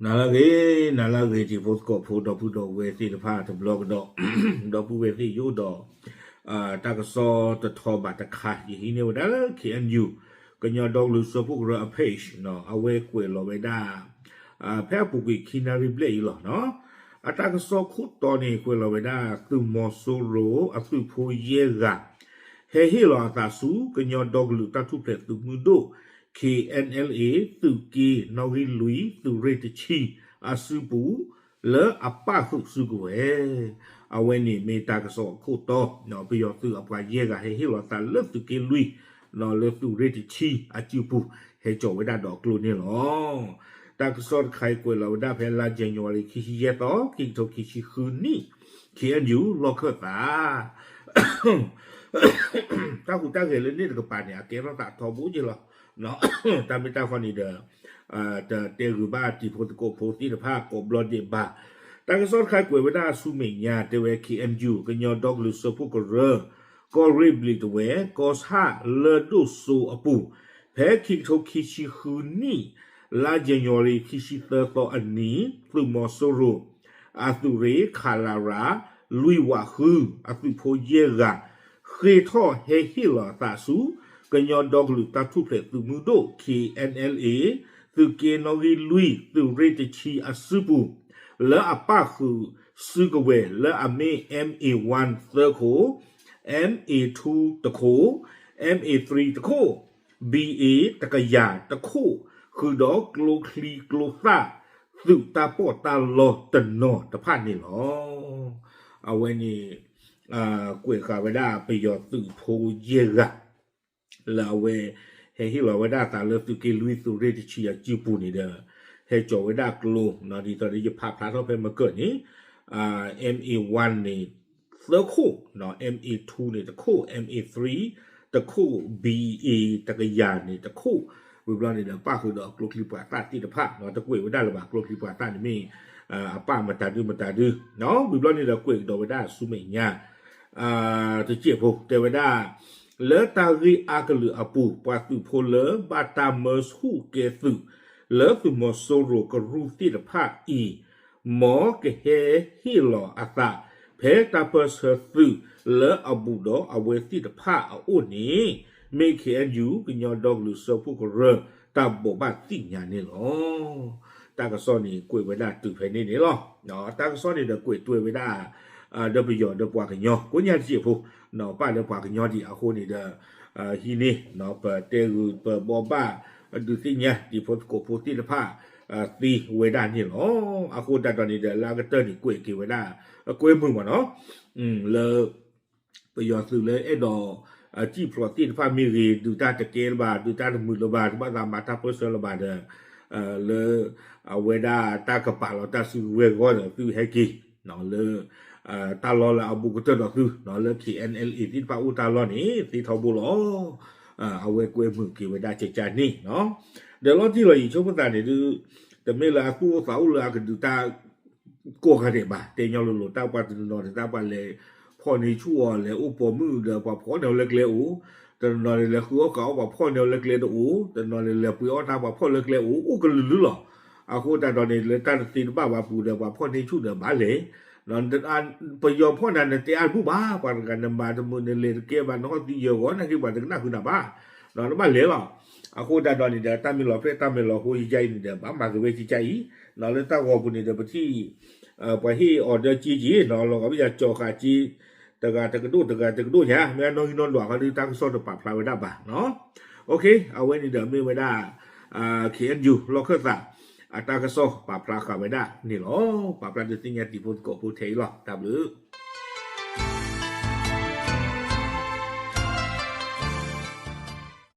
နၤလၢအဂ့ၤ, နၤလၢအဂ့ၤ တံၤဖိသကိးဖိ ဒီပုၢ်ဒီဝဲၢ်သ့ၣ်တဖၣ်တဘျီကဒီး, ဒီပုၢ်ဝဲၢ်သ့ၣ်ယိၣ်ဒီး တၢ်ကစီၣ်တထီဘၣ်တခါ ယဟံးန့ၢ်ဝဲဒၣ်လၢ K N U ကညီဒီကလုာ်စၢဖှိၣ်ကရၢအ page အဝဲကွဲးလီၤဝဲဒၣ် ဖဲအပူၤကွံာ်ခံနၣ်ရံၣ်ဘျဲၣ်အံၤလီၤ. အတၢ်ကစီၣ်ခိၣ်တီန့ၣ် ကွဲးလီၤဝဲဒၣ် သုးမီၤစိရိၤအသုးဖိယဲၢ်ဂၤ ဟဲဟ့ၣ်လီၤအသးဆူ ကညီဒီကလုာ်တၢ်ထူၣ်ဖျဲးသုးမုၢ်ဒိၣ် K N L A သုးက့နီၣ်ဂံၢ်လွံၢ် သုးရ့ၣ်တဆံအစုပူၤ လၢအပၣ်ဃုာ်စုကဝဲၤ အဝဲန့ၣ်မ့ၢ်တၢ်ကစီၣ်အခိၣ်တီ, ပယီၤသုးအပှၤယဲၢ်ဂၤ ဟဲဟ့ၣ်လီၤသးလၢသုးက့လွံၢ် လၢသုးရ့ၣ်တဆံအစုပူၤ ဟဲစိာ်ဝဲဒၣ်ဒီးအကျိန့ၣ်လီၤ. တၢ်ကစီၣ်တခါအံၤကွဲးလီၤဝဲဒၣ်ဖဲလါ January ခံဆံယဲၢ်သီ ခံကထိခံဆံဃုနံၣ် K N U လီၢ်ခၢၣ်သး တၢ်ဟူးတၢ်ဂဲၤလၢန့ၣ်တကပၤန့ၣ် အကဲထီၣ်သးထီဘိက့လီၤ. တၢ်မ့ၢ်တၢ်ဃီန့ၣ်ဒီး တတဲဂုာ်ဘၣ်တံၤဖိသကိးဖိသ့ၣ်တဖၣ်ကိးဘျီဒဲးဘၣ်. တၢ်ကစီၣ်တခါကွဲးဝဲဒၣ်ဆူမဲာ်ညါ တဲဝဲ K N U ကညီဒီကလုာ်စၢဖှိၣ်ကရၢ ကီၢ်ရ့ၣ်ဘျံးတဝဲ ကီၢ်ဆၣ်လၢၢ်ဒိၣ်စိအပူၤ ဖဲခံကထိခံဆံဃုနံၣ် လါ January ခံဆံသၢသီအနံၤ သုးမီၤစိရိၤ အသုးရ့ၣ် ခလရ လွံၢ်ဝးဃု အသုးဖိယဲၢ်ဂၤ ဃ့ထီၣ်ဟဲဟ့ၣ်လီၤအသးဆူ ကညီဒီကလုာ်တၢ်ထူၣ်ဖျဲးသုးမုၢ်ဒိၣ် K N L A သုးက့နီၣ်ဂံၢ်လွံၢ် သုးရ့ၣ်တဆံအစုပူၤ လၢအပၣ်ဃုာ်စုကဝဲၤ လၢအမ့ၢ် M A one သၢခိၣ်, M A two တခိၣ်, M A three တခိၣ်, B A တကယၤတခိၣ် ဃုာ်ဒီးကျိချံကျိသၣ် သုးတၢ်ပီးတၢ်လီတနီၤတဖၣ်န့ၣ်လီၤ. အဝဲန့ၣ် ကွဲးဃာ်ဝဲဒၣ်ပယီၤသုးဖိယဲၢ်ဂၤ လၢအဝဲ ဟဲဟ့ၣ်လီၤဝဲဒၣ်အသးလၢသုးက့လွံၢ် သုးရ့ၣ်တဆံအစုပူၤန့ၣ်ဒီး ဟဲစိာ်ဝဲဒၣ်ကျိ ဒ်သိးဒီးယဖးဖျါထီၣ်ဖဲမကၢၢ်န့ၣ် M A one န့ၣ် သၢခိၣ်, M A two န့ၣ်တခိၣ်, M A three တခိၣ်, B A တကယၤန့ၣ်တခိၣ်, ဝံၤဘျီန့ၣ်ဒီးပၣ်ဃုာ်ဒီးကျိချံပှၤသၣ်သ့ၣ်တဖၣ် တကွဲးဝဲဒၣ်လၢၤဘၣ် ကျိချံပှၤသၣ်န့ၣ်မ့ၢ် အပၣ်မတၤဒုမတၤဒု, ဝံၤဘျီန့ၣ်ဒီး ကွဲးကဒီးဝဲဒၣ်ဆူမဲာ်ညါ တစဲးဖိ တဲဝဲဒၣ် လၢတၢ်ဂ့ၢ်အါကလုာ်အပူၤ ပှၤသုးဖိလၢဘၣ်တၢ်မၢဆူၣ်ကဲသုး လၢသုးမီၤစိရိၤကရူၢ်သ့ၣ်တဖၣ်အံၤ မ်ကဟဲဟ့ၣ်လီၤအသး ဖဲတၢ်ပၢၢ်ဆၢသုးလၢအဘူးဒီးအဝဲသ့ၣ်တဖၣ်အအိၣ်န့ၣ် မ့ၢ် K N U ကညီဒီကလုာ်စၢဖှိၣ်ကရၢ တၢ်ဘိးဘၣ်သ့ၣ်ညါန့ၣ်လီၤ. တၢ်ကစီၣ်န့ၣ်ကွဲးဝဲဒၣ်တုၤဖဲန့ၣ်န့ၣ်လီၤ. တၢ်ကစီၣ်န့ၣ်ဒီးကွဲးတွဲဝဲဒၣ် ဒီးပယီၤဒီးပှၤကညီ ကိးညါတစဲးဖိ ပၣ်လၢပှၤကညီဒံးအဃိန့ၣ်ဒီး ဟံးန့ၢ် ပတဲဂုာ်ပဘိးဘၣ် ဒုးသ့ၣ်ညါတံၤဖိသကိးဖိသ့ၣ်တဖၣ် သ့ဝဲဒၣ်န့ၣ်လီၤ. အဃိသတးဒီးန့ၣ်ဒီး လၢအကတၢၢ်န့ၣ် ကွဲးက့ၤဝဲဒၣ် ကွဲမုာ်မးနီၤ လၢ ပယီၤသုးလၢအဲၣ်ဒိး စံၣ်ဖျိးသ့ၣ်တဖၣ်မ့ၢ်ဂ့ၤ ဒုးတၢ်တကဲလၢၤဘၣ် ဒုးတၢ်တမုာ်လၢၤဘၣ် တဘၣ်သးမၤတၢ်ပၢၢ်ဆၢလၢၤဘၣ်ဒီး လၢ အဝဲဒၣ်တၢ်ကပာ်လီၤတၢ်စုကဝဲၤအဂီၢ်ဒီး သုဟဲက့ၤ လၢ တၢ်လီၢ်လၢအဘူးကတၢၢ်ဒီးသု လၢ K N L A သ့ၣ်တဖၣ်အိၣ်တၢ်လီၢ်န့ၣ် သ့ထီဘိလီၤ. အဝဲကွဲမုာ်က့ၤဝဲဒၣ်ကကန့ၣ် ဒီးလီၤတံၢ်လီၤယံာ်ဆိကမိၣ်သးန့ၣ်ဒုး တမ့ၢ်လၢအသူၣ်အိၣ်သးအိၣ်လၢအကဒုးတၢ် ကိးဂၤဒဲးဘၣ် တဲညီလိၤလိၤ တၢ်ပှၤတနီၤနီၤန့ၣ် တၢ်ပှၤလဲၤဖီၣ်န့ၢ်ဆူၣ်အီၤ လဲၤအိၣ်ပိာ်မုၣ်ဒီး ပှၤဖီၣ်န့ၢ်အီၤလၢကျဲအိၣ်, တနီၤနီၤန့ၣ် လဲၤဃုအီၣ်ဃုအီၣ် ပှၤဖီၣ်န့ၢ်အီၤလၢကျဲတအိၣ်, တနီၤန့ၣ် လဲၤပှ့ၤအီၣ်တၢ် ပှၤဖီၣ်လၢကျဲအိၣ်, အိၣ်ကလုာ်လုာ်လီၤ. အဃိသတးဒီးန့ၣ် လၢတၢ်တသ့တဘၣ်ဘၣ်ပူၤဒီး ပှၤဖီၣ်န့ၢ်ဆူၣ်ဒီးဘၣ်လဲၤ ပယီၤဖီၣ်နၤ နတဲအါတဘူၣ်ဘၣ်, ပှၤတဂၤနမၤတမုာ် နလဲၤတကဲဘၣ် နဟီၣ်သံယၢၤဂီၤ နာ်က့ပှၤတကနၣ်ဃုာ်နၤဘၣ်, နဘၣ်လဲၤလီၤ. အဃိသတးဒီးန့ၣ်ဒီး တၢ်မ့ၢ်လီၤဖျဲၣ်တၢ်မ့ၢ်လီၤဟိယယါအံၤန့ၣ်ဒီး ဘၣ်မၤက့ၤဝဲကကအံၤ, လၢတၢ်ဂီၤပူၤန့ၣ်ဒီး ပထံၣ် ပှၤဟ့ၣ်အီၤဒီးက့က့ၤ လီၤဂာ်ဘၣ်ယၤကၠီၤဃာ်က့ တဂၤတကဒိၣ် တဂၤတကဒိၣ်ညါ မ့ၢ်အနီၣ်ဂံၢ်နီၣ်ဒွးဃီဒီး တၢ်ကစီၣ်တပာ်ဖျါဝဲဒၣ်ဘၣ်. OK အဝဲန့ၣ်ဒီးမ့ၢ်ဝဲဒၣ် K N U လီၢ်ခၢၣ်သး အတၢ်ကစီၣ်ပာ်ဖျါဃာ်ဝဲဒၣ်န့ၣ်လီၤ. ပာ်ဖျါဒုးသ့ၣ်ညါတံၤဖိသကိးဖိထဲအံၤလီၤ. တၢ်ဘျုး